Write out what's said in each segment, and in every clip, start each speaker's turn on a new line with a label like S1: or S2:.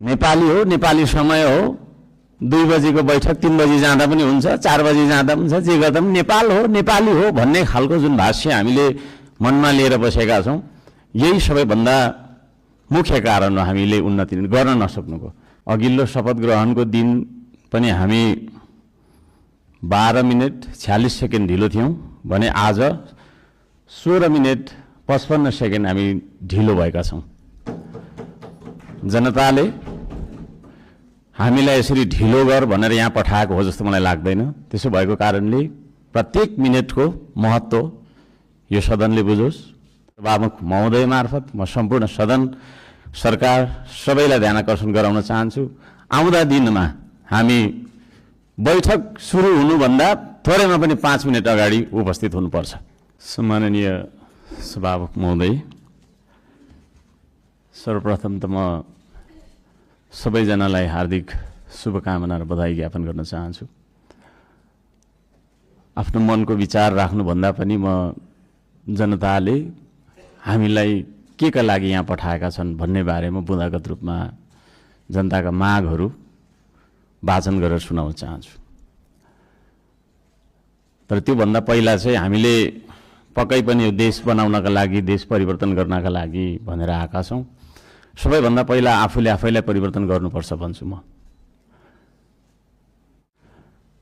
S1: नेपाली हो, नेपाली समय हो। 2 बजेको बैठक 3 बजे जाँदा पनि हुन्छ, 4 बजे जाँदा पनि हुन्छ, जे गर्दा पनि नेपाल हो, नेपाली हो भन्ने खालको जुन भाष्य हामीले मनमा लिएर बसेका छौँ, यही सबैभन्दा मुख्य कारण हो हामीले उन्नति गर्न नसक्नुको। अघिल्लो शपथ ग्रहणको दिन पनि हामी 12 मिनेट 46 सेकेन्ड ढिलो थियौँ भने आज 16 मिनेट 55 सेकेन्ड हामी ढिलो भएका छौँ। जनताले हामीलाई यसरी ढिलो गर भनेर यहाँ पठाएको हो जस्तो मलाई लाग्दैन। त्यसो भएको कारणले प्रत्येक मिनेटको महत्त्व यो सदनले बुझोस्। सभामुख महोदय मार्फत म सम्पूर्ण सदन, सरकार सबैलाई ध्यानाकर्षण गराउन चाहन्छु। आउँदा दिनमा हामी बैठक सुरु हुनुभन्दा थोरैमा पनि 5 मिनेट अगाडि उपस्थित हुनुपर्छ। सम्माननीय सभामुख महोदय, सर्वप्रथम त म सबैजनालाई हार्दिक शुभकामना र बधाई ज्ञापन गर्न चाहन्छु। आफ्नो मनको विचार राख्नुभन्दा पनि म जनताले हामीलाई के का लागि यहाँ पठाएका छन् भन्ने बारेमा बुँदागत रूपमा जनताका मागहरू वाचन गरेर सुनाउन चाहन्छु। तर त्योभन्दा पहिला चाहिँ हामीले पक्कै पनि यो देश बनाउनका लागि, देश परिवर्तन गर्नका लागि भनेर आएका छौँ। सबैभन्दा पहिला आफूले आफैलाई परिवर्तन गर्नुपर्छ भन्छु म।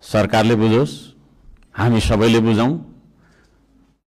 S1: सरकारले बुझोस्, हामी सबैले बुझौँ।